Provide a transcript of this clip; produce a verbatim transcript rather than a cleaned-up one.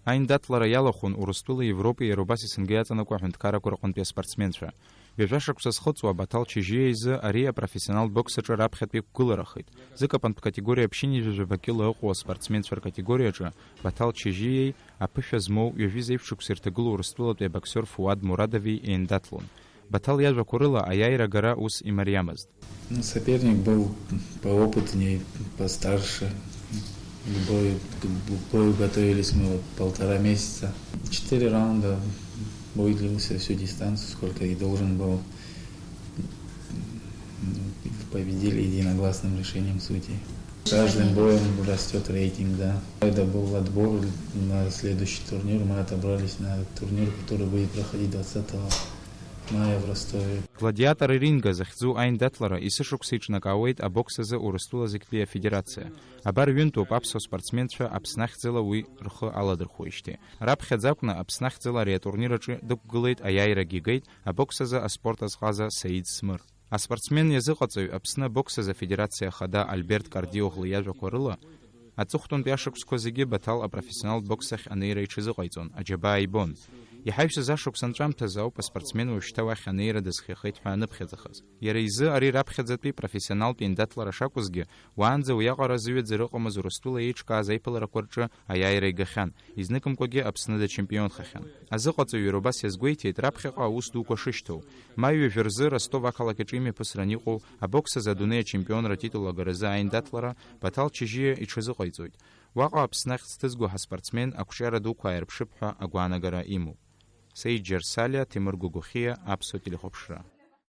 Аиндаҭлара иалахәын Урыстәылеи Европеи, иара убас есынгьы иаҵанакуа аҳәынҭқаррақәа рҟынтәи аспортсменцәа. Ҩажәа шықәса зхыҵуа Баҭал Чежьиа изы ари апрофессионалтә бокс аҿы раԥхьатәи қәгыларахеит. Зыкапантә категориа ԥшьынҩажәа жәаба кьыла ыҟоу аспортсменцәа ркатегориаҿы Баҭал Чежьиеи аԥышәа змоу ҩажәи зеижә шықәса ирҭагылоу Урыстәылатәи абоксиор Фуад Мурадови еиндаҭлон. Баҭал иажәақәа рыла, аиааира агара ус имариамызт. Ну, соперник был поопытнее, постарше. К бою, к б-, бою готовились мы вот полтора месяца. Четыре раунда, бой длился всю дистанцию, сколько и должен был. Ну, победили единогласным решением судей. С каждым боем растёт рейтинг, да. Это был отбор на следующий турнир. Мы отобрались на турнир, который будет проходить двадцатого мая в Ростове. Гладиатор ринга захьӡу аиндаҭлара есышықәса иҿнакаауеит абокс азы Урыстәыла зегьтәи афедерациа. Абар ҩынтәоуп аԥсуа спортсменцәа Аԥсны ахьӡала уи рхы аладырхәуеижьҭеи. Раԥхьаӡа акәны Аԥсны ахьӡала ари атурнир аҿы дықәгылеит, аиааирагьы игеит абокс азы аспорт азҟаза Саид Смыр. Аспортсмен иазыҟаҵаҩ, Аԥсны абокс азы афедерациа ахада Альберт Кардиоӷлы иажәақәа рыла, аҵыхәтәантәи ашықәсқәа зегьы Баҭал апрофессионалтә бокс ахь анеира иҽазыҟаиҵон, аџьабаа ибон. Иҳаҩсыз ашықәс анҵәамҭазы ауп аспортсмен уажәшьҭа уахь анеира дазхиахеит ҳәа аныԥхьаӡахаз. Иара изы ари раԥхьаӡатәи профессионалтә еиндаҭлара шакәызгьы, уаанӡа уиаҟара зыҩаӡара ыҟамыз Урыстәыла еиҿкааз аиԥыларақәа рҿы аиааира игахьан, изныкымкәагьы Аԥсны дачемпионхахьан. Азыҟаҵаҩ иара убас иазгәеиҭеит раԥхьаҟа аус дуқәа шышьҭоу. Маи ҩажәа рзы Ростов ақалақь аҿы имҩаԥысран иҟоу абокс азы адунеи ачемпион ратитул агаразы аиндаҭлара Баҭал Чежьиа иҽазыҟаиҵоит. Уаҟа Аԥсны ахьӡ ҭызго ҳаспортсмен ақәҿиара дуқәа ааирԥшып ҳәа агәаанагара имоуп. Саид Џьарсалиа, Ҭемыр Гәагәахиа, Аԥсуа телехәаԥшра.